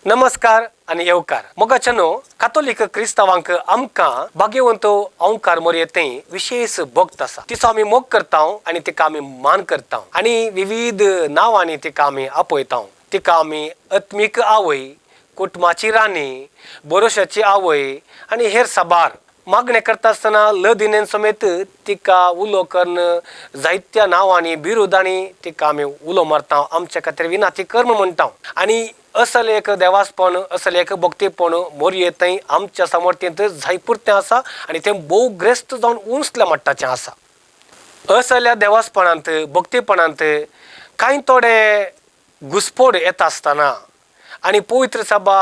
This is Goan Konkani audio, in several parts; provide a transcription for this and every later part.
नमस्कार आनी येवकार मोगाच्यानो. कातोलीक क्रिस्तांवांक आमकां भाग्यवंत ओंकार मोरये थंय विशेश भक्त आसा. तिचो आमी मोग करता आनी तिका आमी मान करता आनी विविध नांवांनी तिका आमी आपयता. तिका आमी आत्मीक आवय, कुटुंबाची राणी, भरोशाची आवय आनी हेर साबार मागणें करता आसतना लदिनेन समेत तिका उलो करून जायत्या नांवांनी, बिरुदांनी तिका आमी उलो मारता. आमच्या खातीर विनाती कर्म म्हणटा. आनी असल एक देवासपण, असल एक भक्तीपण मोरये थंय आमच्या समर्थींत जायपुरतें आसा आनी तें भोव ग्रेस्त जावन उंचल्या मट्टाचें आसा. असल्या देवासपणांत, भक्तीपणांत कांय थोडे घुसपोड येता आसतना आनी पवित्र सभा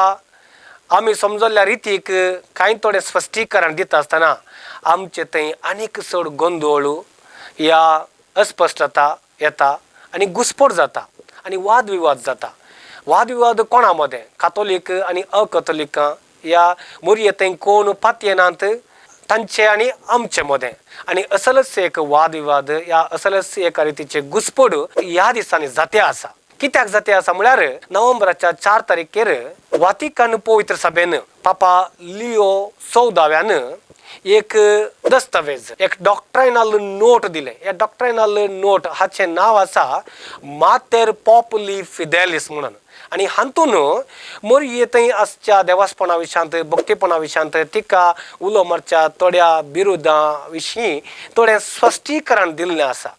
आमी समजल्ल्या रितीक कांय थोडें स्पश्टीकरण दिता आसतना आमचे थंय आनीक चड गोंदळ या अस्पश्टता येता आनी घुसपोड जाता आनी वादविवाद जाता. वादविवाद कोणा मदें? कातोलीक आनी अकतोलिकां या मोरये थंय कोण पातयेनात तांचे आनी आमचे मदें. आनी असलच एक वादविवाद या असलच एका रितीचे घुसपोड ह्या दिसांनी जाते आसा. कित्याक जाते आसा म्हळ्यार नोव्हेंबराच्या 4 तारखेर वातिकान पवित्र सभेन पापा लिओ 14व्यान एक दस्तावेज, एक डॉक्ट्रायनल नोट दिलें. ह्या डॉक्ट्रायनल नोट हाचें नांव आसा मातेर पॉपुली फिदेलिस म्हणून. आनी हातून मोरये थंय आसच्या देवासपणा विशयांत, भक्तीपणा विशयांत, तिका उलो मारच्या थोड्या बिरुदां विशीं थोडें स्पश्टीकरण दिल्लें आसा.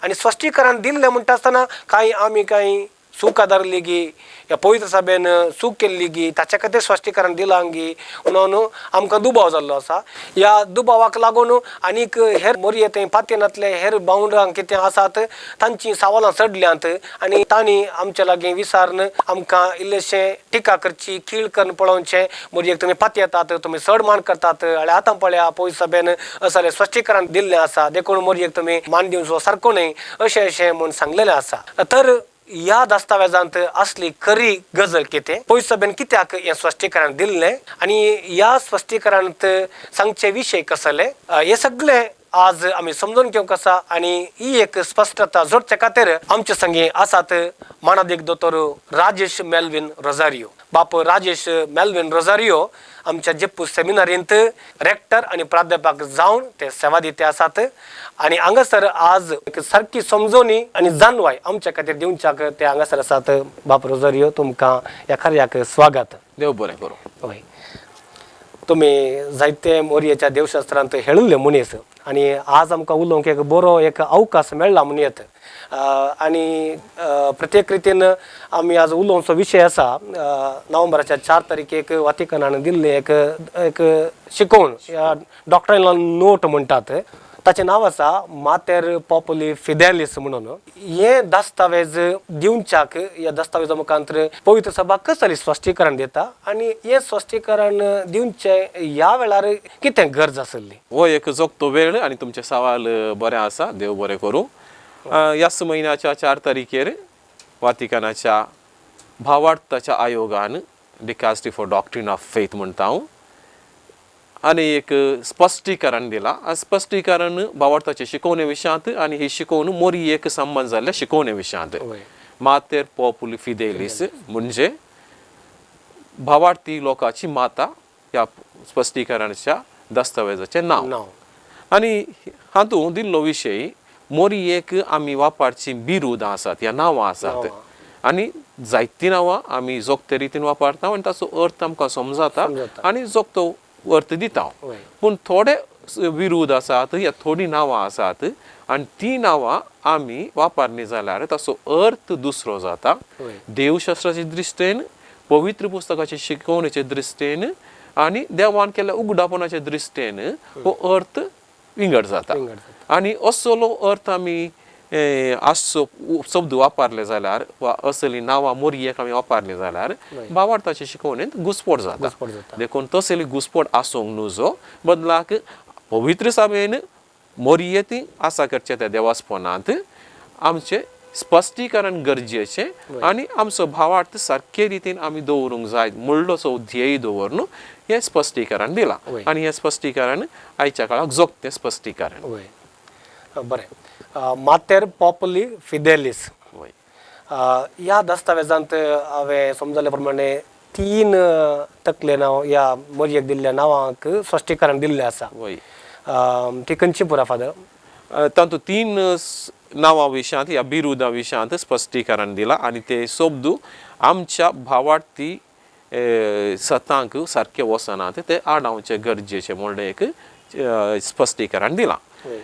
आनी स्पश्टीकरण दिल्लें म्हणटा आसतना कांय आमी कांय चूक आदारली गी ह्या पवित्र सभेन चूक केल्ली गी ताच्या खातीर स्पश्टीकरण दिलां गी म्हणून आमकां दुबाव जाल्लो आसा. ह्या दुबावाक लागून आनीक हेर मोरये थंय पातयेनातले हेर भावंडांक कितें आसात तांची सवालां चडल्यांत आनी तांणी आमच्या लागीं विचारून आमकां इल्लेशें टिका करची, कीळ करून पळोवचें, मोरयेक तुमी पातयेतात, तुमी चड मान करतात, आनी आतां पळया पवित्र सभेन असलें स्पश्टीकरण दिल्लें आसा, देखून मोरयेक तुमी मान दिवचो सारको न्हय अशें अशें म्हूण सांगलेलें आसा. तर ह्या दस्तावेजांत असली खरी गजल कितें, पवित्र सभेन कित्याक हें स्पश्टीकरण दिल्लें आनी ह्या स्पश्टीकरणांत सांगचे विशय कसले, हे सगळे आज आमी समजून घेवंक आसा. आनी ही एक स्पश्टता जोडचे खातीर आमचे संगी आसात मानादीक दोतोर राजेश मेल्विन रोजारियो. बाप राजेश मेल्विन रोजारियो आमच्या जेप्पू सेमिनारींत रेक्टर आनी प्राध्यापक जावन ते सेवा दिते आसात आनी हांगासर आज एक सारकी समजवणी आनी जाणवाय आमच्या खातीर दिवच्याक ते हांगासर आसात. बाप रोजारियो, तुमकां ह्या कार्याक स्वागत. देव बरें करूं. हय, तुमी जायते मोरयेच्या देवशास्त्रांत हेळिल्ले मनीस आनी आज आमकां उलोवंक एक बरो एक अवकाश मेळ्ळा म्हणयेत. आनी प्रत्येक रितीन आमी आज उलोवचो विशय आसा नोव्हेंबराच्या 4 तारखेक वातिकनान दिल्लें एक एक शिकोवण ह्या डॉक्ट्रायनल नोट म्हणटात, ताचें नांव आसा मातेर पॉपुली फिदेलिस म्हणून. हे दस्तावेज दिवच्याक ह्या दस्तावेजा मुखांतर पवित्र सभा कसली स्पश्टीकरण दिता आनी हें स्पश्टीकरण दिवचें ह्या वेळार कितें गरज आसली? हो एक जोगतो वेळ आनी तुमचें सवाल बरें आसा, देव बरें करूं. ह्याच म्हयन्याच्या 4 तारखेर वातिकानाच्या भावार्थाच्या आयोगान, Dicastery for Doctrine of Faith म्हणटा हांव, आनी एक स्पश्टीकरण दिलां. स्पश्टीकरण भावार्थाचे शिकोवणे विशयांत आनी ही शिकोवण मोरयेक संबंद जाल्ल्या शिकोवणे विशयांत. मातेर पॉपुली फिदेलिस म्हणजे भावार्थी लोकांची माता ह्या स्पश्टीकरणाच्या दस्तावेजाचें नांव. आनी हातूंत दिल्लो विशय मोरयेक आमी वापरचीं बिरुदां आसात ह्या नांवां आसात आनी जायतीं नांवां आमी जोगते रितीन वापरता आनी ताचो अर्थ आमकां समजता आनी जोगतो अर्थ दिता. पूण थोडे विरूद आसात या थोडीं नांवां आसात आनी तीं नांवां आमी वापरली जाल्यार ताचो अर्थ दुसरो जाता. देवशास्त्राचे दृश्टेन, पवित्र पुस्तकाचे शिकोवणेचे दृश्टेन आनी देवान केल्ल्या उगडापणाचे दृश्टेन हो अर्थ विंगड जाता. आनी असलो अर्थ आमी आसचो शब्द वापरले जाल्यार वा असली नांवां मोरयेक आमी वापरली जाल्यार भावार्थाचे शिकोवणेंत घुसपोड जाता. देखून तसली घुसपोड आसूंक नुजो, बदलाक पवित्र सभेन मोरये ती आसा करचे त्या देवासपणांत आमचें स्पश्टीकरण गरजेचें आनी आमचो भावार्थ सारके रितीन आमी दवरूंक जाय म्हणलोसो ध्येय दवरून हें स्पश्टीकरण दिलां. आनी हें स्पश्टीकरण आयच्या काळाक जोगतें स्पश्टीकरण. बरें, मातेर पॉपुली फिदेलिस ह्या दस्तावेजांत हांवें समजले प्रमाणे तीन तकले नांव ह्या मोरयेक दिल्ल्या नांवांक स्पश्टीकरण दिल्लें आसा. वय. ती खंयची पुरा फादर? तातूंत तीन नांवां विशयांत ह्या बिरुदां विशयांत स्पश्टीकरण दिलां आनी ते शब्द आमच्या भावार्थी सतांक सारके वचनात, ते आडावचे गरजेचे म्हणलें एक स्पश्टीकरण दिलां.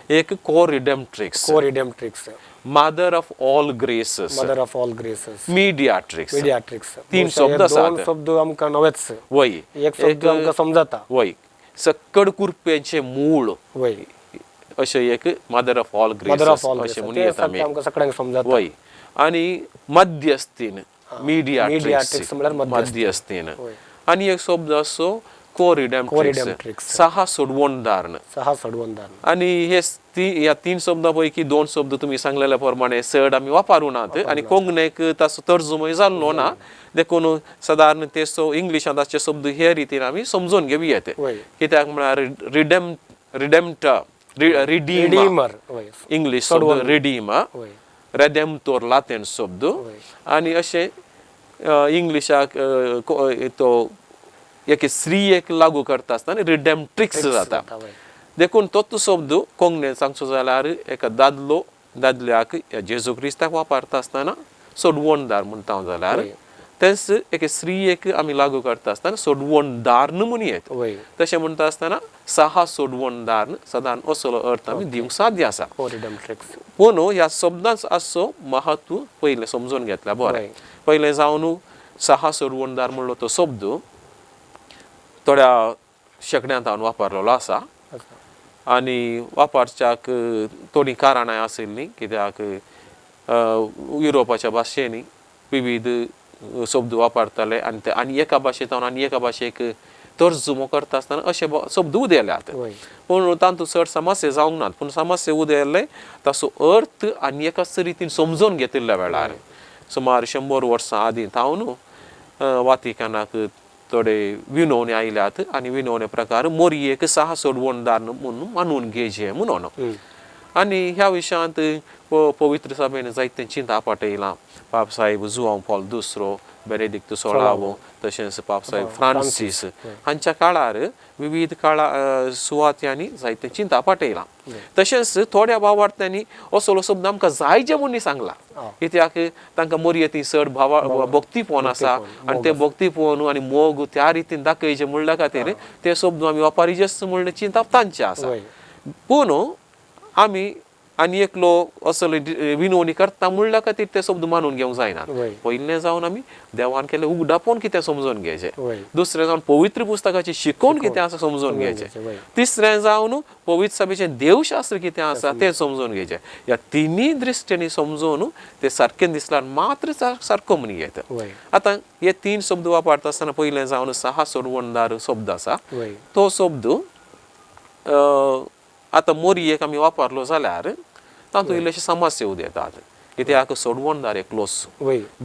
एक Co redemptrix, Co redemptrix, mother of all graces, mother of all graces, Mediatrix. Mediatrix. तीन शब्द आसात. दोन शब्द आमकां नवेच. वय. एक शब्द आमकां समजता. वय, सक्कड कुरपेंचें मूळ वय अशें एक mother of all mother of graces all अशें म्हणून येता आमी. आमकां सगळ्यांक समजता. वय. आनी मध्यस्थीन, मिडियाट्रिक्स मिडियाट्रिक्स म्हळ्यार मध्यस्थीन. मध्यस्थीन. वय. आनी एक शब्द आसो कोरिडेम्ट्रिक्स, कोरिडेम्ट्रिक्स. सहा सोडवणदार. सहा सोडवणदार. आनी हे ह्या तीन शब्दां पैकी दोन शब्द तुमी सांगलेल्या प्रमाणे चड आमी वापरूं नात आनी कोंकणीक ताचो तर्जुमोय जाल्लो ना, देखून सादारण ते सो इंग्लिशांत आसचे शब्द हे रितीन आमी समजून घेवया येते. वय. कित्याक म्हळ्यार रिडेम रिडेम्टर रिडीमर, रिडीमर. वय. इंग्लीश शब्द रिडीमर, वय. रेदेमतोर लातीन शब्द. वय. आनी अशें इंग्लिशाक तो एके स्त्रियेक लागू करता आसतना रिडेम्ट्रिक्स जाता. वय. देखून तोच शब्द कोंकणीन सांगचो जाल्यार एका दादलो दादल्याक जेजू क्रिस्ताक वापरता आसतना सोडवणदार म्हणटा हांव जाल्यार, वय. तेंच एके स्त्रियेक आमी लागू करता आसतना सोडवणदार न्हू म्हणू येत. वय. तशें म्हणटा आसतना सहा सोडवणदार सदान असलो अर्थ आमी दिवंक साध्य आसा. कोरिडेम्ट्रिक्स. पूण ह्या शब्दांच आसचो महत्व पयलें समजून घेतल्या बरें. वय. पयलें जावन सहा सोडवणदार म्हणलो तो शब्द थोड्या शेंकड्यांत हांवें वापरलेलो आसा. आनी वापरच्याक थोडीं कारणां आशिल्लीं, कित्याक युरोपाच्या भाशेंनी विविध शब्द वापरताले आनी ते आनी एका भाशेंत आनी एका भाशेक तर्जुमो करता आसतना अशे शब्द उदेल्यात. पूण तातूंत चड समस्या जावंक नात, पूण समस्या उदेल्ले ताचो अर्थ आनी एकाच रितीन समजून घेतिल्ल्या वेळार सुमार 100 वर्सां आदीं थावन वातिकानाक थोडे विनवणी आयल्यात आनी विनवणे प्रकार मोरयेक सहा सोडवणदार म्हणून मानून घेवचें म्हणून. आनी ह्या विशयांत पवित्र सभेन जायतें चिंता पाटयलां. पाप साहेब जुआंव पॉल दुसरो, बेनेदिक्त सोळावो, तशेंच पाप साहेब फ्रांसीस हांच्या काळार विविध काळा सुवात्यांनी जायतें चिंता पाटयलां. तशेंच थोड्या भावार्थ्यांनी असलो शब्द आमकां जाय जे म्हणून सांगला, कित्याक तांकां मोरये ती चड भावा भक्तीपण आसा आनी ते भक्तीपण आनी मोग त्या रितीन दाखयचे म्हणल्या खातीर ते शब्द आमी वापरिजेच म्हणलें चिंतप तांचें आसा. पूण आमी आनी एकलो असलो विनवणी करता म्हणल्या खातीर ते शब्द मानून घेवंक जायना. पयलें जावन आमी देवान केल्लें उगडापण कितें समजून घेवचें, दुसरें जावन पवित्र पुस्तकाची शिकवण कितें आसा समजून घेवचें, तिसरें जावन पवित्र सभेचें देवशास्त्र कितें आसा तें समजून घेवचें. ह्या तिनूय दृश्टींनी समजून ते सारकें दिसल्यार मात्र सारको म्हणून घेता. आतां हे तीन शब्द वापरता आसतना पयलें जावन सहा सोडवणदार शब्द आसा, तो शब्द आतां मोरयेक आमी वापरलो जाल्यार तातूंत इल्लेशे समस्या उदेतात, कित्याक सोडवणदार एकलोच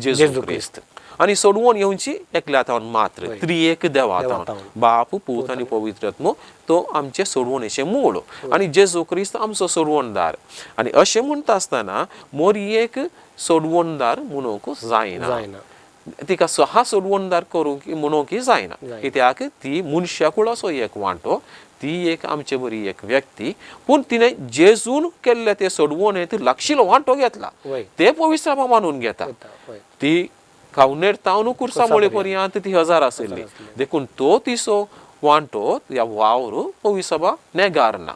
जेजू क्रिस्त आनी सोडवण येवची एकल्या थावन मात्र, त्रिएक देवा थावन, बाप पूत आनी पवित्र आत्मो तो आमचे सोडवणेचें मूळ आनी जेजू क्रिस्त आमचो सोडवणदार. आनी अशें म्हणटा आसतना मोरयेक सोडवणदार म्हणूंक जायना, तिका सहा सोडवणदार करूंक म्हणूंक जायना, कित्याक ती मनशा कुळाचो एक वांटो, ती एक आमचे बरी एक व्यक्ती, पूण तिणें जेजून केल्ले ते सोडवणेंत लागशिल्लो वांटो घेतला, ते पवित्र मानून घेता. ती खावनेर तावन कुर्सा मोळे पर्यंत ती हजार आशिल्ली, देखून तो तिचो वांटो ह्या वावर पवित्र सभा नेगारना,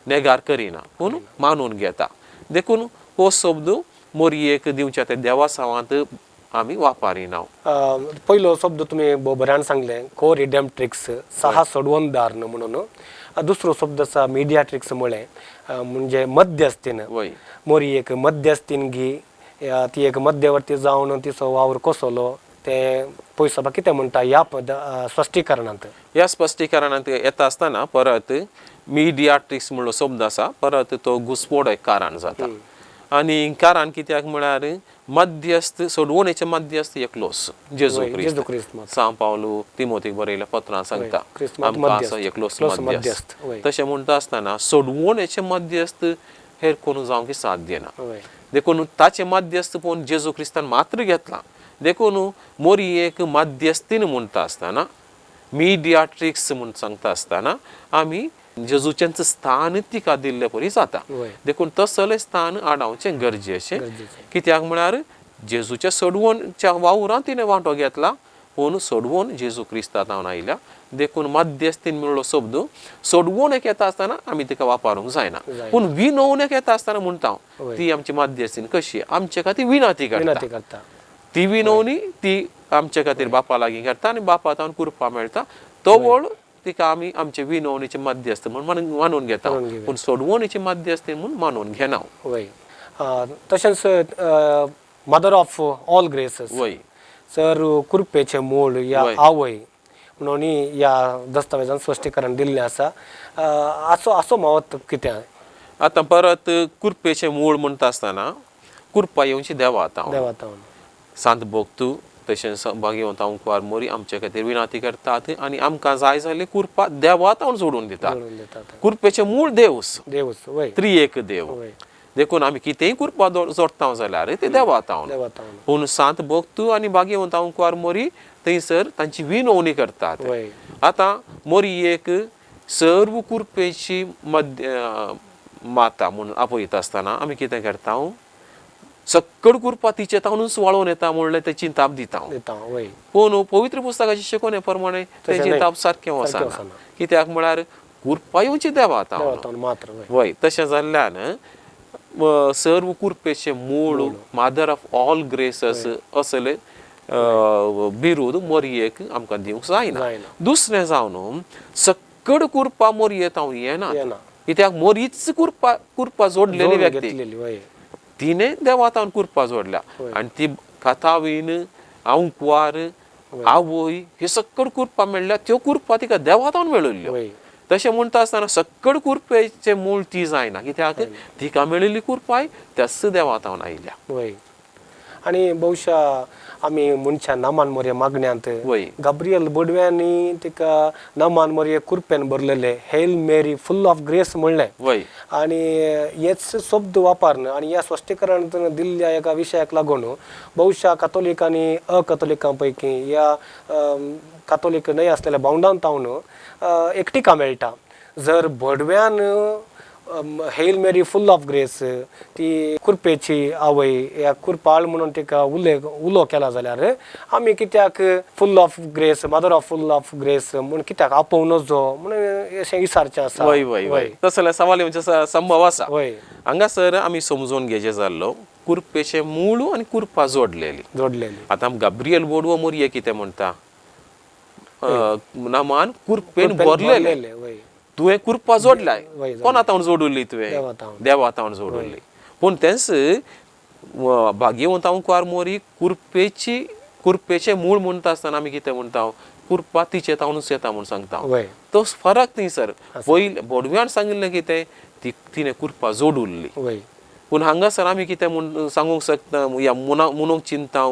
नेगार करिना, पूण मानून घेता. देखून हो शब्द मोरयेक दिवच्या त्या देवासावांत आमी वापरिना. पयलो शब्द तुमी बऱ्यान सांगलें कोरिडेम्ट्रिक्स, सहा सोडवणदार म्हणून. दुसरो शब्द आसा मिडियाट्रिक्स म्हळें म्हणजे मध्यस्थीन. मोरी एक मध्यस्थीन गी ती एक मध्यवर्ती जावन तिचो वावर कसलो ते पयसो कितें म्हणटा ह्या स्पश्टीकरणांत. ह्या स्पश्टीकरणांत येता आसतना परत मिडियाट्रिक्स म्हणलो शब्द आसा, परत तो घुसपोड एक कारण जाता. आनी कारण कित्याक म्हळ्यार मध्यस्थ सोडवणेचे मध्यस्थ एकलोच जेजू क्रिस्त. सांव पावलू तिमोतीक बरयल्या पत्रां सांगता आमकां आसा एकलोच मध्यस्थ. तशें म्हणटा आसतना सोडवणेचे मध्यस्थ हेर कोण जावंक साध्य ना, देखून ताचें मध्यस्थपण जेजू क्रिस्तान मात्र घेतलां. देखून मोरयेक मध्यस्थीन म्हणटा आसतना, मिडियाट्रिक्स म्हूण सांगता आसतना आमी जेजूचेंच स्थान तिका दिल्ले परी जाता. देखून तसलें स्थान आडावचें गरजेचें. कित्याक म्हळ्यार जेजूच्या सोडवणच्या वावरांत तिणें वांटो घेतला, पूण सोडवण जेजू क्रिस्ता जावन आयल्या. देखून मध्यस्थीन मेळ्ळो शब्द सोडवणेक येता आसतना आमी तिका वापरूंक जायना, पूण विनवणेक येता आसतना म्हणटा ती आमची मध्यस्थीन कशी आमचे खातीर विनंती करता. ती विनवणी ती आमचे खातीर बापा लागीं करता आनी बापा तावन कृपा मेळटा. तवळ तिका आमी आमचे विनवणीचे मध्यस्थ म्हूण मानून घेता, पूण सोडवणीचे मध्यस्थी म्हूण मानून घेना. तशेंच मदर ऑफ ऑल ग्रेसीस सर कुरपेचें मूळ या आवय म्हणून ह्या दस्तावेजान स्पश्टीकरण दिल्लें आसा. आसो आसो म्हत्व कितें? आतां परत कुरपेचें मूळ म्हणटा आसतना कुरपा येवची देवा आतां सांत भोगतू तशेंच भाग्यवंत अंकुवार मोरी आमचे खातीर विनंती करतात आनी आमकां जाय जाल्ली कुरपा देवा तावन जोडून दितात. कुरपेचें मूळ देवस, त्रिएक देव. देखून आमी कितेंय कुरपा जोडटा जाल्यार ते देवा तावन. पूण सांत भोगतू आनी भाग्यवंत अंकुवार मोरी थंयसर तांची विनवणी करतात. आतां मोरी एक सर्व कुरपेची मध्य माता म्हूण आपयता आसतना आमी कितें करता, सक्कड कुरपा तिचे तावनूच वाळोवन येता म्हणलें ते चिंताप दिता. पूण पवित्र पुस्तकाचे शिकोवणे प्रमाणे तें चिंताप सारकें वचना. कित्याक म्हळ्यार कुरपा येवची देवा तावन. वय तशें जाल्ल्यान सर्व कुरपेचें मूळ मदर ऑफ ऑल ग्रेसीस असले बिरूद मोरयेक आमकां दिवंक जायना. दुसरें जावन सक्कड कुरपा मोरये तावन येना, कित्याक मोरीच कुरपा कुरपा जोडलेली व्यक्ती तिणें देवा तावन कुरपा जोडल्या आनी ती कातावीन अंकुवार आवय ह्यो सक्कड कुरपा मेळ्ळ्या, त्यो कुरपा तिका देवा तावन मेळिल्ल्यो. तशें म्हणटा आसतना सक्कड कुरपेचें मूळ ती जायना, कित्याक तिका मेळिल्ली कुरपाय त्याच देवा तावन आयल्या. आनी बहुशा आमी मनशां नामान मोरये मागण्यांत गाब्रियल बोडव्यांनी तिका नामान मोरये कुरपेन भरलेले hail Mary full of grace म्हणलें. आनी हेच शब्द वापरून आनी ह्या स्पश्टीकरण दिल्ल्या एका विशयाक लागून बहुशा कातोलीक आनी अकतोलिकां पैकी ह्या कातोलीक न्हय आसलेल्या भावंडां तावन एक टिका मेळटा. जर बोडव्यान hail Mary full of grace ती कुरपेची आवय ह्या कुरपाळ म्हणून तिका उलो केला जाल्यार आमी कित्याक full of grace mother of full of grace म्हूण कित्याक आपोवं नजो म्हणून अशें विचारचें आसा. वय वय वय तसले सवाल येवचे संभव आसा. हांगासर आमी समजून घेवचें जाल्लो कुरपेचें मूळ आनी कुरपा जोडलेली जोडलेली. आतां गाब्रियल बोडवो मोरये कितें म्हणटा, नामान कुरपेन भरलेले. तुवें कुरपा जोडलाय, कोणा तावन जोडुल्ली तुवें? देवा तावन जोडुल्ली. पूण तेंच भाग्यवंत अंकुवार मोरी कुरपेची कुरपेचें मूळ म्हणटा आसतना आमी कितें म्हणटा, कुरपा तिचे तावनूच येता म्हूण सांगता. तो फरक थंयसर. पयलीं बोडव्यान सांगिल्लें कितें, ती तिणें कुरपा जोडुल्ली. पूण हांगासर आमी कितें म्हूण सांगूंक शकता या म्हणूंक चिंता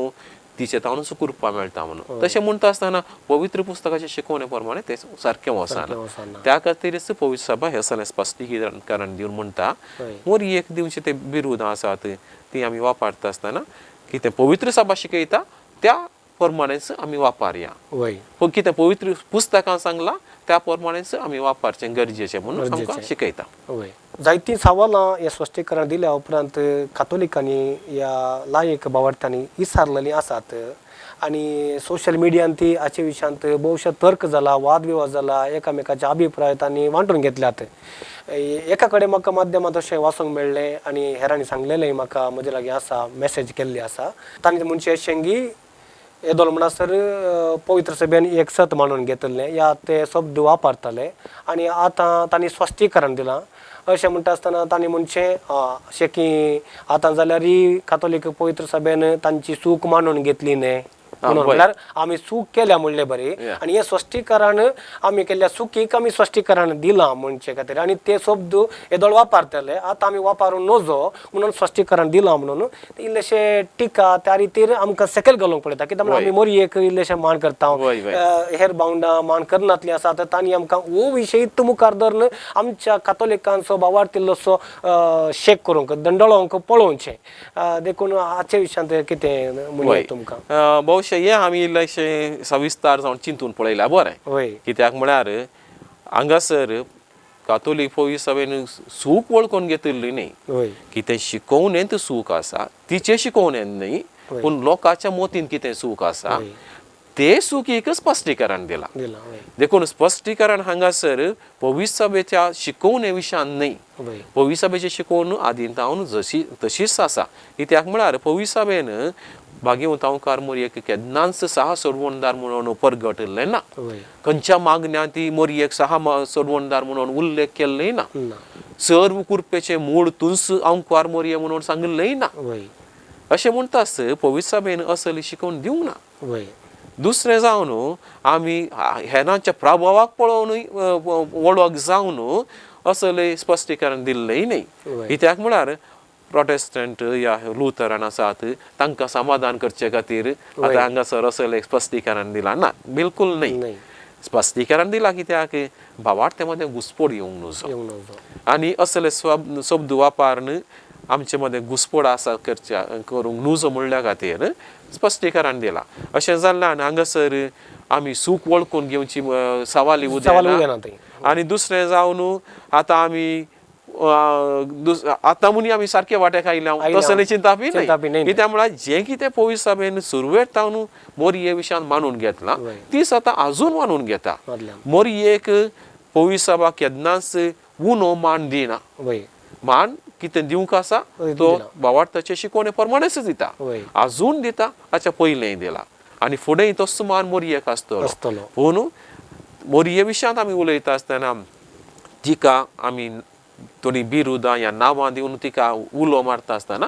तिचे तावनूच कुरपा मेळटा म्हणून. तशें म्हणटा आसतना पवित्र पुस्तकाचे शिकोवणे प्रमाणे तें सारकें वचना. त्या खातीरच पवित्र सभा हें सगळें स्पश्टीकरण दिवन म्हणटा मोरयेक दिवचे ते बिरुदां आसात ती आमी वापरता आसतना कितें पवित्र सभा शिकयता त्या प्रमाणेच आमी वापरया. पूण कितें पवित्र पुस्तकां सांगलां त्या प्रमाणेच आमी वापरचें गरजेचें म्हणून आमकां शिकयता. जायतीं सवालां हें स्पश्टीकरण दिल्या उपरांत कातोलिकांनी ह्या लायक भावार्थ्यांनी विचारलेलीं आसात आनी सोशल मिडियान ती हाचे विशयांत भोवशा तर्क जाला, वादविवाद जाला, एकामेकाचे अभिप्राय तांणी वांटून घेतल्यात. एका कडेन म्हाका माध्यमांत अशें वाचूंक मेळ्ळें आनी हेरांनी सांगलेलें म्हाका म्हजे लागीं आसा, मॅसेज केल्ली आसा. तांणी म्हणचें अशें की येदोळ म्हणसर पवित्र सभेन एक सत मानून घेतिल्लें या ते शब्द वापरताले आनी आतां तांणी स्पश्टीकरण दिलां. अशें म्हणटा आसतना तांणी म्हणचें अशें की आतां जाल्यारय कातोलीक पवित्र सभेन तांची चूक मानून घेतली न्हय. म्हणून म्हणल्यार आमी चूक केल्या म्हणले बरी आनी हें स्पश्टीकरण आमी केल्ल्या चुकीक आमी स्पश्टीकरण दिलां म्हणचे खातीर आनी ते शब्द येदोळ वापरतले आतां आमी वापरूं नजो म्हणून स्पश्टीकरण दिलां म्हणून इल्लेशे टिका त्या रितीर आमकां सकयल घालूंक पळयता कित्याक म्हणल्यार आमी मोरयेक इल्लेशे मान करता, हेर भावंडां मान करनातलीं आसा तर तांणी आमकां हो विशय मुखार धरून आमच्या कातोलिकांचो भावार्थ इल्लोसो शेक करूंक दंडळोवंक पळोवचें. देखून हाचे विशयांत कितें म्हणया तुमकां? भोवशा हें आमी इल्लेशें सविस्तार जावन चिंतून पळयल्यार बरें. कित्याक म्हळ्यार हांगासर कातोलीक पवित्र सभेन सूख वळखून घेतिल्ली न्ही, कितें शिकोवणेंत सूख आसा तिचे शिकोवणेंत न्ही, पूण लोकांच्या मतीन कितें सूख आसा ते सुखीक स्पश्टीकरण दिलां. देखून स्पश्टीकरण हांगासर पवित्र सभेच्या शिकोवणे विशयान न्ही, पवित्र सभेची शिकोवण आदीं तावन जशी तशीच आसा. कित्याक म्हळ्यार पवित्र सभेन भागेवंत अंवकार मोरयेक केन्नाच सहा सोडवणदार म्हणून परगटिल्लें ना, खंयच्या मागण्यांत ती मोरयेक सहा सोडवणदार म्हणून उल्लेख केल्लें ना, सर्व कुरपेचें मूळ तुंस अंवकार मोरये म्हणून सांगिल्लें ना. अशें म्हणटास पवित्र सभेन असली शिकोवण दिवंक ना. दुसरें जावन आमी हेरांच्या प्रभावाक पळोवनूय वळख जावन असलें स्पश्टीकरण दिल्लेंय न्ही. कित्याक म्हळ्यार प्रोटेस्टंट या लुथरन आसात तांकां समाधान करचे खातीर आतां हांगासर असलें स्पश्टीकरण दिलां ना, बिलकूल न्ही. स्पश्टीकरण दिलां कित्याक भावार्थे मदें घुसपोड येवंक नजो आनी असले शब्द वापरून आमचे मदें घुसपोड आसा करच्या करूंक नजो म्हणल्या खातीर स्पश्टीकरण दिलां. अशें जाल्ल्यान हांगासर आमी सूख वळखून घेवची सवाली उदयना. आनी दुसरें जावन आतां आमी आतां म्हणून आमी सारके वाट्याक आयल्या तसलें चिंतापी न्ही. कित्याक म्हळ्यार जें कितें पवित्र सभेन सुरवेक तावन मोरये विशयान मानून घेतलां तीच आतां आजून मानून घेता. मोरयेक पवित्र सभा केन्नाच उणो मान दिना, मान कितें दिवंक आसा तो भावार्थाचे शिकोवणे प्रमाणेच दिता, आजून दिता, हाच्या पयलेंय दिला आनी फुडेंय तोच मान मोरयेक आसतलो. पूण मोरये विशयांत आमी उलयता आसतना तिका आमी थोडी बिरुदां या नांवां दिवन तिका उलो मारता आसतना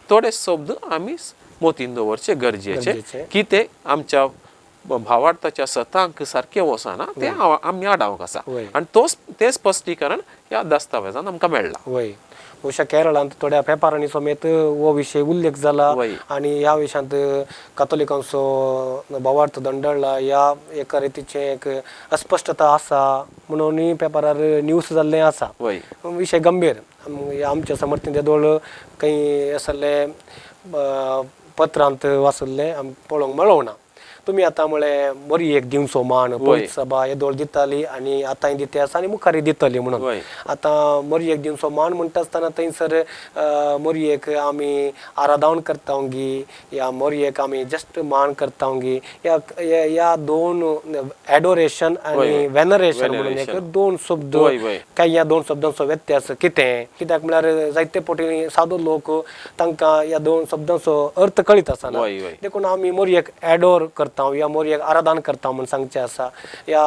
थोडे शब्द आमी मतीन दवरचे गरजेचे की ते आमच्या भावार्थाच्या सतांक सारकें वचना तें आमी आडावंक आसा आनी तोच तें स्पश्टीकरण ह्या दस्तावेजान आमकां मेळ्ळां. बहुशा केरळांत थोड्या पेपरांनी समेत हो विशय उल्लेख जाला आनी ह्या विशयांत कातोलिकांचो भावार्थ दंडळ्ळा ह्या एका रितीचें एक अस्पश्टता आसा म्हणूनय पेपरार न्यूज जाल्लें आसा. विशय गंभीर. आमच्या समर्थन येदोळ खंय आसले पत्रांत वाचल्लें आमकां पळोवंक मेळोंक ना. तुमी आतां म्हळें मोरयेक दिवचो मान पवित्र सभा येदोळ दिताली आनी आतांय दिते आसा आनी मुखारय दितली म्हणून. आतां मोरयेक दिवचो मान म्हणटा आसतना थंयसर मोरयेक आमी आराधन करता गी या मोरयेक आमी जस्ट मान करता गी ह्या दोन एडोरेशन आनी वेनरेशन म्हणून एक दोन शब्द काय ह्या दोन शब्दांचो व्यत्यास कितें? कित्याक म्हळ्यार जायते फावटी सादो लोक तांकां ह्या दोन शब्दांचो अर्थ कळीत आसना. देखून आमी मोरयेक एडोर करता या मोरयेक आराधन करता म्हूण सांगचें आसा. या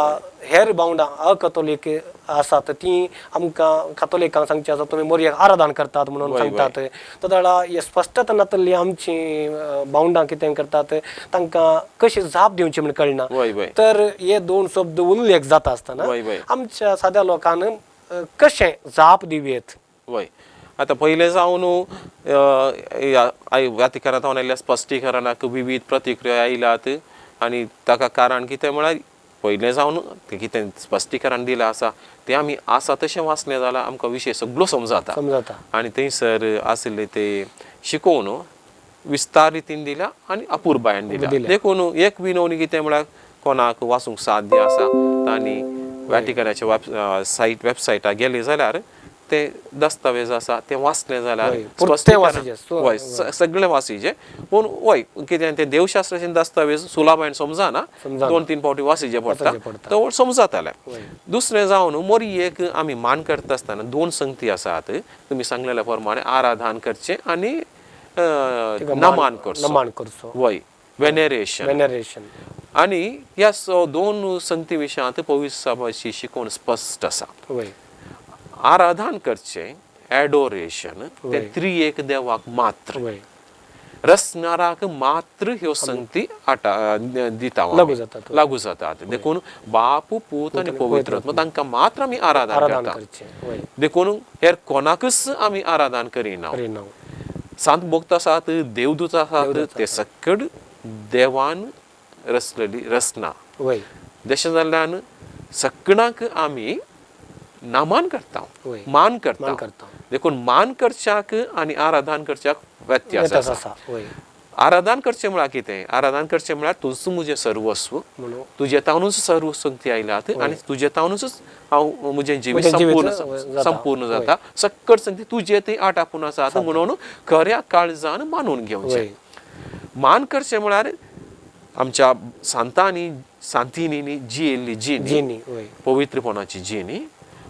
हेर भावंडां अकतोलीक आसात ती आमकां कातोलिकांक सांगचें आसा तुमी मोरयेक आराधन करतात म्हणून सांगतात. तदळा हे स्पश्टता नातल्ली आमची भावंडां कितें करतात तांकां कशी जाप दिवची म्हूण कळना. तर हे दोन शब्द उल्लेख जाता आसतना आमच्या साद्या लोकांक कशें जाप दिवयेत? वय आतां पयलें जावन वातिकनांत आयिल्ल्या स्पश्टीकरणाक विवीध प्रतिक्रिया आयल्यात आनी ताका कारण कितें म्हळ्यार पयलें जावन तें कितें स्पश्टीकरण दिलां आसा तें आमी आसा तशें वाचलें जाल्यार आमकां विशय सगळो समजता आनी थंयसर आशिल्ले ते शिकोवन विस्तार रितीन दिल्या आनी अपुरबायेन दिल्या. देखून एक विनवणी कितें म्हळ्यार कोणाक वाचूंक साध्य आसा तांणी वाटिकनाच्या सायट वेबसायटार गेले जाल्यार ते दस्तावेज आसा ते वाचले जाल्यार हय सगळें वाचिचें. पूण हय कितें तें देवशास्त्राचे दस्तावेज सुलाबायन समजना, दोन तीन फावटी वाचिचें पडटा तो समजतालें. दुसरें जावन मोरयेक आमी मान करता आसतना दोन संगती आसात तुमी सांगलेल्या प्रमाणे आराधन करचें आनी नमान करचो. वय वेनेरेशन. आनी ह्या दोन संगती विशयांत पवित्र सभाची शिकोवण स्पश्ट आसा. आराधन करचें एडोरेशन तें त्रिएक देवाक मात्र. रसणाराक मात्र ह्यो संगती आटा दिता, लागू जातात. देखून बाप, पूत आनी पवित्र आत्मा तांकां मात्र आमी आराधन करता. देखून हेर कोणाकच आमी आराधन करिना. सांत भक्त आसात, देवदूत आसात, ते सकड देवान रचलेली रचना. जशें जाल्ल्यान सकणाक आमी नामान करता, मान करता. देखून मान करच्याक आनी आराधन करच्याक व्यत्यास आसा. आराधन करचें म्हळ्यार कितें? आराधन करचें म्हळ्यार तुजो म्हजें सर्वस्व, तुजे तावनूच सर्व संगती आयल्यात आनी तुजे तावनूच हांव म्हजें जिवीत संपूर्ण जाता, सक्कड संगती तुजे थंय आटापून आसात म्हणून खऱ्या काळजान मानून घेवचें. मान करचें म्हळ्यार आमच्या सांतांनी सांतिनी जियेल्ली जिणी, पवित्रपणाची जिणी,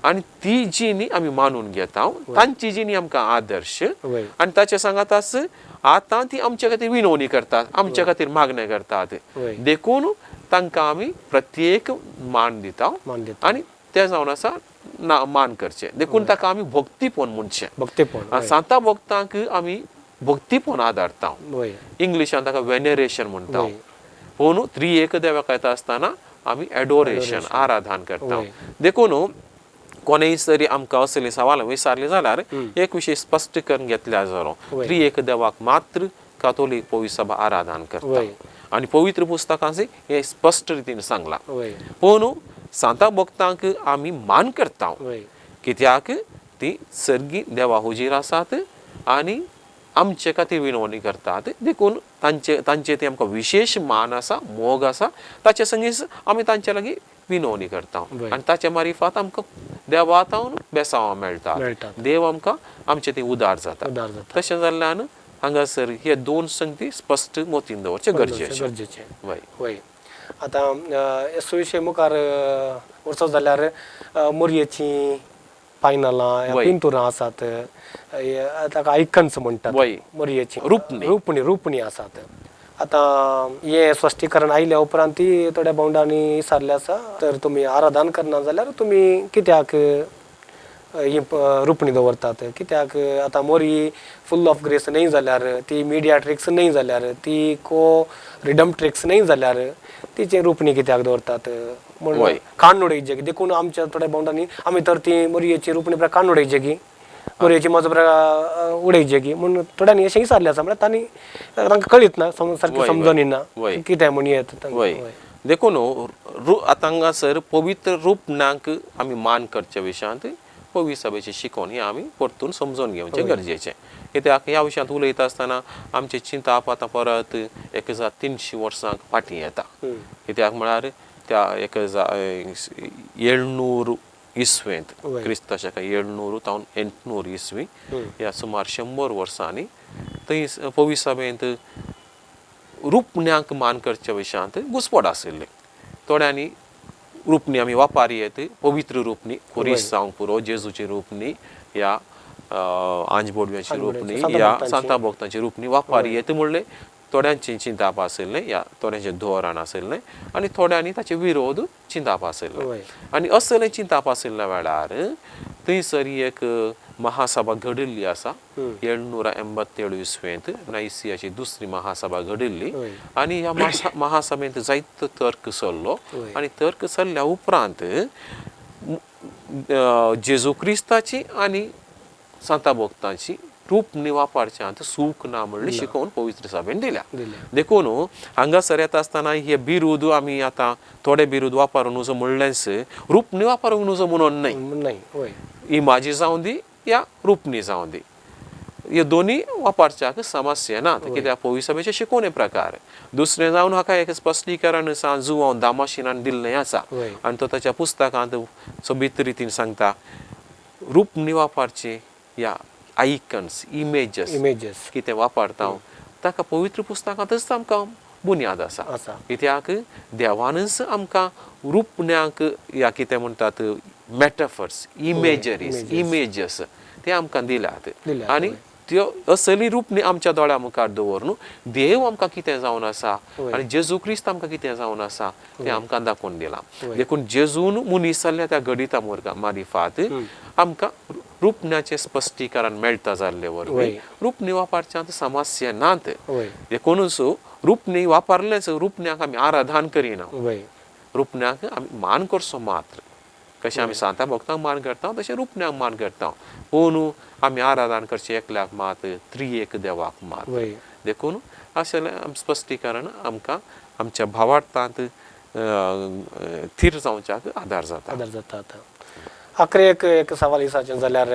आनी ती जिणी आमी मानून घेता, तांची जिणी आमकां आदर्श आनी ताचे सांगाताच आतां ती आमच्या खातीर विनवणी करतात, आमच्या खातीर मागणें करतात. देखून तांकां आमी प्रत्येक मान दिता आनी तें जावन आसा ना मान करचें. देखून ताका आमी भक्तीपण म्हणचें. भक्तीपण सांता भक्तांक आमी भक्तीपण आदारता, इंग्लिशान ताका वेनेरेशन म्हणटा. पूण त्रिएक देवाक येता आसतना आमी एडोरेशन, आराधन करता. देखून कोणेय तरी आमकां असली सवाल विचारली जाल्यार एक विशय स्पश्ट करून घेतल्या जालो, त्रिएक देवाक मात्र कातोलीक पवित्र सभा आराधन करता आनी पवित्र पुस्तकांचे हे स्पश्ट रितीन सांगलां. पूण सांता भक्तांक आमी मान करता, कित्याक ती सर्गी देवा हुजीर आसात आनी आमचे खातीर विनवणी करतात. देखून तांचे तांचे ते आमकां विशेश मान आसा, मोग आसा, ताचे संगीत आमी तांचे लागीं विनवणी करता आनी ताचे मारिफात आमकां देवा तावन बेसांवां मेळटा, देव आमकां आमचे ती उदार जाता. तशें जाल्ल्यान हांगासर हे दोन संगती स्पश्ट मोतीन दवरचे गरजेचें. वय वय आतां येसो विशय मुखार वचत जाल्यार मोरयेचीं पायनलां पिंतुरां आसात, ताका आयकन्स म्हणटात, मोरयेची रुपणी रुपणी रुपणी आसात. आतां हें स्पश्टीकरण आयल्या उपरांत ती थोड्या भावंडांनी विचारलें आसा, तर तुमी आराधन करना जाल्यार तुमी कित्याक ही रुपणी दवरतात, कित्याक आतां मोरी फूल ऑफ ग्रेस न्हय जाल्यार, ती मिडियाट्रिक्स न्हय जाल्यार, ती को रिडमट्रिक्स न्हय जाल्यार तिचें रुपणी कित्याक दवरतात म्हणून काण्ण उडयचे. देखून आमच्या थोड्या भावंडांनी आमी तर ती मोरयेची रुपणी काण्ण उडयचे की मोरयेची म्हजो उडयचे की म्हणून थोड्यांनी अशें विचारलें आसा. म्हळ्यार तांणी तांकां कळीत ना, सारकें समजून येना कितें म्हूण येता. देखून आतां हांगासर पवित्र रुपणांक आमी मान करच्या विशयांत पवित्र सभेची शिकोवन हें आमी परतून समजून घेवचें गरजेचें. कित्याक ह्या विशयांत उलयता आसतना आमचें चिंताप आतां परत 1300 वर्सांक फाटीं येता. कित्याक म्हळ्यार त्या 1700 इसवेंत, क्रिस्ता शका 700 तावन 800 इसवी ह्या सुमार 100 वर्सांनी थंय पवित्र सभेंत रुपण्यांक मान करच्या विशयांत घुसपड आशिल्ले. थोड्यांनी रुपणी आमी वापारी येत, पवित्र रुपणी, खोरीस जावंक पुरो, जेजूची रुपणी ह्या आंजबोडव्याची रुपणी ह्या सांता भक्तांची रुपणी वापारी येत म्हणलें थोड्यांचें चिंताप आशिल्लें, ह्या थोड्यांचें धोरण आशिल्लें आनी थोड्यांनी ताचे विरोध चिंताप आशिल्लें. आनी असलें चिंताप आशिल्ल्या वेळार थंयसर एक महासभा घडिल्ली आसा 787 इसवेंत, नायसियाची दुसरी महासभा घडिल्ली आनी ह्या महासभेंत जायतो तर्क चल्लो आनी तर्क चल्ल्या उपरांत जेजू क्रिस्ताची आनी सांता भक्तांची रूपणी वापरच्यांत सूख ना म्हणली शिकोवन पवित्र सभेन दिल्या. देखून हांगासर येता आसतना हे बिरूद आमी आतां थोडे बिरूद वापरूंक नुजो म्हणलेंच, रुपणी वापरूंक नुजो म्हणून न्हय, इमाजी जावं दी या रुपणी जावं दी, हे दोनी वापरच्याक समस्या ना, कित्याक पवित्र सभेचे शिकोवणे प्रकार. दुसरें जावन हाका एक स्पश्टीकरण आसा जुवांव दामाशिनान दिल्लें आसा आनी तो ताच्या पुस्तकांत सोबीत रितीन सांगता, रुपणी वापरची या आयकन्स, इमेजस कितें वापरता ताका पवित्र पुस्तकांतच आमकां बुन्याद आसा. कित्याक देवानच आमकां रुपण्यांक या कितें म्हणटात मॅटाफर्स, इमेजरीज, इमेजस ते आमकां दिल्यात आनी त्यो असली रुपणी आमच्या दोळ्या मुखार दवरून देव आमकां कितें जावन आसा आनी जेजू क्रिस्त आमकां कितें जावन आसा तें आमकां दाखोवन दिलां. देखून जेजून मनीस जाल्ल्या त्या घडिता मारिफात आमकां रुपण्याचें स्पश्टीकरण मेळटा जाल्ले वरवीं रुपणी वापरच्यांत समस्या नात. देखूनच रुपणी वापरलेच रुपण्याक आमी आराधन करिना, रुपण्याक आमी मान करचो मात्र. कशें आमी सांता भक्तांक मान करता तशें रुपण्याक मान करता, पूण आमी आराधन करचें एकल्याक मात, त्रिएक देवाक मात. देखून अशें स्पश्टीकरण आमकां आमच्या भावार्थांत थीर जावच्याक आदार जाता. आदार जाता. आतां आखरी एक सवाल विचारचें जाल्यार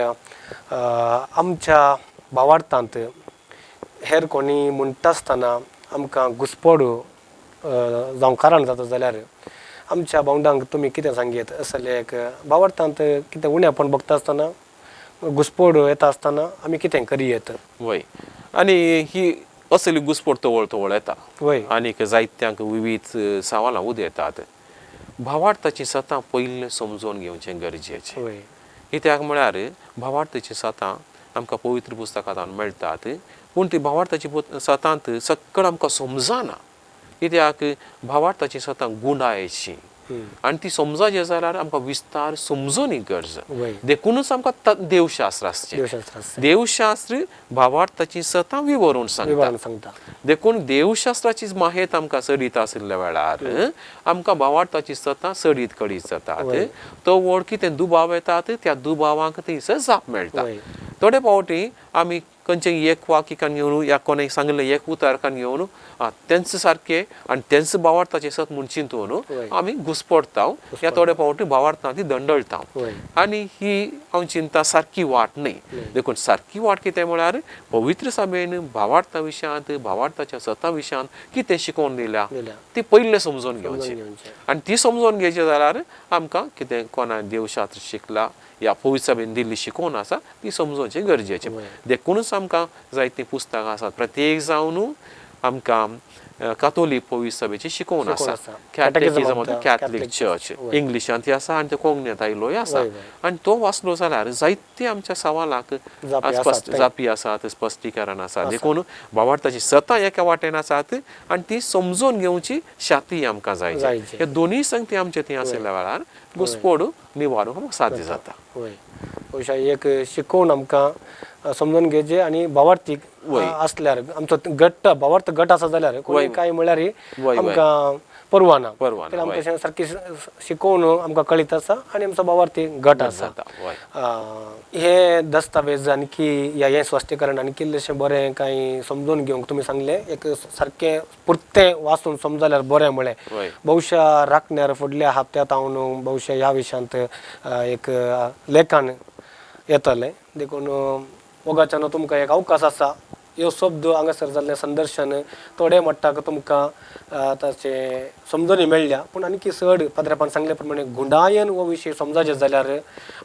आमच्या भावार्थांत हेर कोणी म्हणटा आसतना आमकां घुसपड जावं कारण जाता जाल्यार आमच्या भावंडांक तुमी कितें सांगयत? असले एक भावार्थांत कितें उणेपण बघता आसतना घुसपड येता आसतना आमी कितें करियेत? वय, आनी ही असली घुसपड तवळ तवळ येता आनीक जायत्यांक विविध सवालां उदयतात. भावार्थाची सतां पयलीं समजून घेवचें गरजेचें. कित्याक म्हळ्यार भावार्थाची सतां आमकां पवित्र पुस्तकांत मेळटात, पूण ती भावार्थाची सतांत सक्कड आमकां समजना. कित्याक भावार्थाची सतां गुंडायची आनी ती समजायची जाल्यार आमकां विस्तार समजून गरज. देखूनच आमकां देवशास्त्र आसचें. देवशास्त्र भावार्थाची सतां विवरून सांगता. देखून देवशास्त्राची माहेत आमकां चडीत आशिल्ल्या वेळार आमकां भावार्थाची सतां चडीत कळीत जातात. तो व्हड कितें दुबाव येतात त्या दुबावांक थंयसर जाप मेळटा. थोडे फावटी आमी खंयचें एक वाक्य घेवन या कोणें सांगिल्लें एक उतर घेवन तेंच सारकें आनी तेंच भावार्थाचें सत म्हूण चिंतून आमी घुसपडटा या थोडे फावटी भावार्थान ती दंडळटा. आनी ही हांव चिंता सारकी वाट न्हय. देखून सारकी वाट कितें म्हळ्यार पवित्र सभेन भावार्था विशयांत भावार्थाच्या सता विशयांत कितें शिकोवन दिल्या ती पयलें समजून घेवची. आनी ती समजून घेवची जाल्यार आमकां कितें कोणा देवशास्त्र शिकला या पवित्र सभेन दिल्ली शिकोवन आसा ती समजोवची गरजेची. देखूनच आमकां जायतीं पुस्तकां आसात. प्रत्येक जावन आमकां कातोलीक पवित्र सभेची शिकोवन आसा, कॅटेकिझम ऑफ the Catholic church इंग्लिशांत आसा आनी ते कोंकणींत आयिल्लोय आसा. आनी तो वाचलो जाल्यार जायते आमच्या सवालाक जापी आसात, स्पश्टीकरण आसा. देखून भावार्थाची सतां एका वाटेन आसात आनी ती समजून घेवची शाती आमकां जाय. हे दोनूय संगती आमचे थंय आशिल्ल्या वेळार घुसपड निवारूंक साध्य जाता. बहुशा एक शिकोवन आमकां समजून घेवचें आनी भावार्थीक आसल्यार आमचो गट भावार्थ गट आसा जाल्यार कोणी काय म्हळ्यार आमकां परवा ना, आमकां सारकी शिकोवन आमकां कळीत आसा आनी आमचो भावार्थी गट आसा. हे दस्तावेज आणखी या हें स्पश्टीकरण आणखी इल्लेशें बरें कांय समजून घेवंक तुमी सांगलें एक सारकें पुरतें वाचून समजल्यार बरें म्हळें. बहुशा राखण्यार फुडल्या हप्त्यांत हांव बहुशा ह्या विशयांत एक लेखन येतलें. देखून मोगाच्यान तुमकां एक अवकाश आसा ह्यो शब्द हांगासर जाल्लें संदर्शन थोडे मट्टाक तुमकां ताचें समजणी मेळ्ळ्या, पूण आनीक चड पाद्रेपान सांगले प्रमाणे गुंडायन हो विशय समजायचें जाल्यार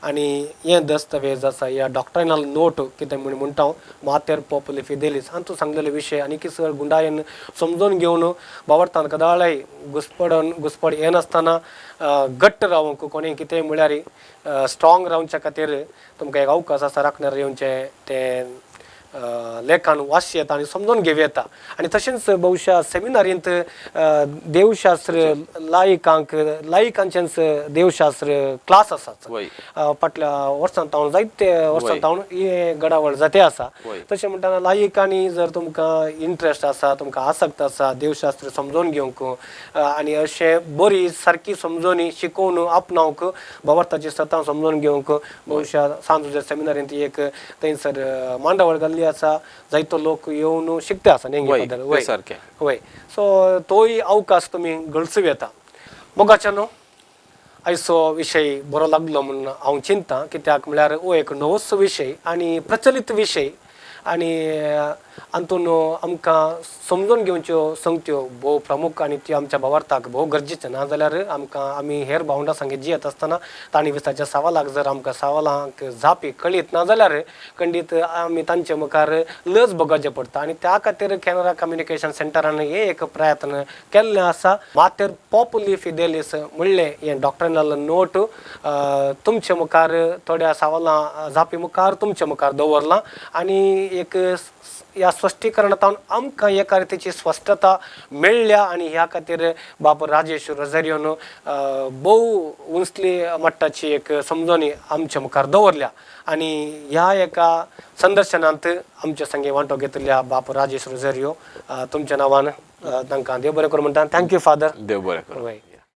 आनी हें दस्तावेज आसा ह्या डॉक्ट्रायनल नोट कितें म्हूण म्हणटा हांव मातेर पॉपुली फिदेलीस हातूंत सांगलेले विशय आनीक चड गुंडायन समजून घेवन भावार्थान कदाळय घुसपडन घुसपड येनासतना घट्ट रावंक कोणें कितें म्हळ्यार स्ट्रॉंग रावच्या खातीर तुमकां एक अवकाश आसा राखणार येवचें तें लेखन वाचचें येता आनी समजून घेवं येता. आनी तशेंच बहुशा सेमिनारींत देवशास्त्र लायकांक लायकांचेंच देवशास्त्र क्लास आसात फाटल्या वर्सां तावन जायते वर्सां तावन हे घडावळ जाते आसा. तशें म्हणटना लायकांनी जर तुमकां इंट्रस्ट आसा तुमकां आसक्त आसा देवशास्त्र समजून घेवंक आनी अशें बरी सारकी समजून शिकोवन आपणावंक भावार्थाची सतां समजून घेवंक बहुशा सांत जुझे सेमिनारींत एक थंयसर मांडावळ घाल्ली आसा जायतो लोक येवन शिकता आसा न्ही सारकें. वय सो तोय अवकाश तुमी गळसूं येता. मोगाच्यानो आयचो विशय बरो लागलो म्हूण हांव चिंता कित्याक म्हळ्यार हो एक नवोच विशय आनी प्रचलीत विशय आनी हातून आमकां समजून घेवच्यो संगत्यो भोव प्रमुख आनी त्यो आमच्या भावार्थाक भोव गरजेच्यो. ना जाल्यार आमकां आमी हेर भावंडां सांगे जियेत आसतना तांणी विचारच्या सवालाक जर आमकां सवालांक जापी कळीत ना जाल्यार खंडीत आमी तांचे मुखार लज भोगचें पडटा. आनी त्या खातीर कॅनरा कम्युनिकेशन सेंटरान हे एक प्रयत्न केल्लें आसा. मातेर पॉपुली फिदेलीस म्हणलें हें डॉक्ट्रिनल नोट तुमचे मुखार थोड्या सवालां जापी मुखार तुमचे मुखार दवरलां आनी एक ह्या स्पश्टीकरणांत आमकां एका रितीची स्पश्टता मेळ्ळ्या आनी ह्या खातीर बाब राजेश रोझारियोन भोव उंचली मट्टाची एक समजणी आमच्या मुखार दवरल्या आनी ह्या एका संदर्शनांत आमच्या संगे वांटो घेतिल्ल्या बाप राजेश रोझारियो तुमच्या नांवान तांकां देव बरें करूं म्हणटा. Thank you father. देव बरें करूं. वय.